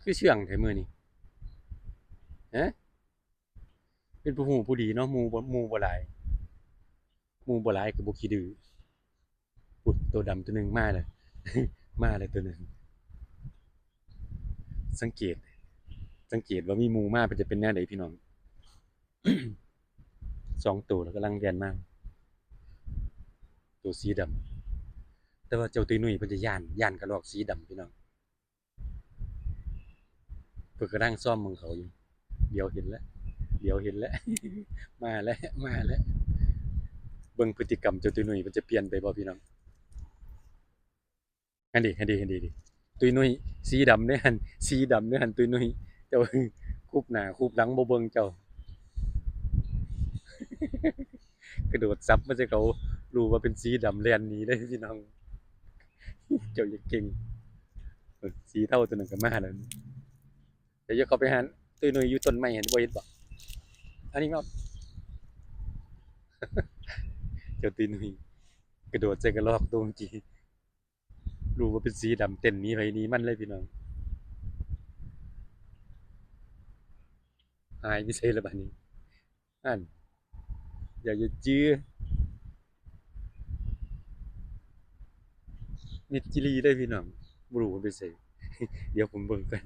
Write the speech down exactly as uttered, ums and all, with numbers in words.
คือเชื่องแท้มื้อนี้ ฮะ เป็นผู้ฮู้ผู้ดีเนาะ หมู่บ่ หมู่บ่หลาย หมู่บ่หลายก็บ่ขี้ดื้อ อุ๊ย ตัวดำตัวหนึ่งมาแล้ว มาแล้วตัวหนึ่ง สังเกต สังเกตว่ามีหมู่มา มันจะเป็นแนวใดพี่น้อง สองตัวแล้วกำลังแล่นมา ตัวสีดำ แต่ว่าเจ้าตุ้ยนุ้ยเพิ่นจะย้าน ย้านกระรอกสีดำพี่น้อง เพิ่นกำลังซ่อมเบิ่งเขาอยู่ เดี๋ยวเห็นแล้ว เดี๋ยวเห็นแล้ว มาแล้ว มาแล้ว เบิ่งพฤติกรรมเจ้าตุ้ยนุ้ยเพิ่นจะเปลี่ยนไปบ่พี่น้อง อันนี้ อันนี้ อันนี้ ตุ้ยนุ้ย สีดำเด้หั่น สีดำเด้หั่น ตุ้ยนุ้ย เจ้า คูบหน้าคูบหลังบ่เบิ่งเจ้า กระโดดซับมาใส่เขา รู้ว่าเป็นสีดำแล่นหนีเลยพี่น้อง เจ้าอย่าเก่ง เออ สีเทาตัวนั้นก็มาแล้ว เดี๋ยวจะเข้าไปหาตุ้ยนุ้ยอยู่ต้นไม้หั่น บ่เห็นบ่ อันนี้มา เจ้าตุ้ยนุ้ย กระโดดใส่กระรอกตัวเมื่อกี้ รู้ว่าเป็นสีดำ เต้นหนีไผหนีมันเลยพี่น้อง หายไปไสละบัดนี้ อัน อย่า อย่าจื้อ มิดจิลีได้พี่น้อง บ่รู้ว่าไปไส เดี๋ยวผมเบิ่งกัน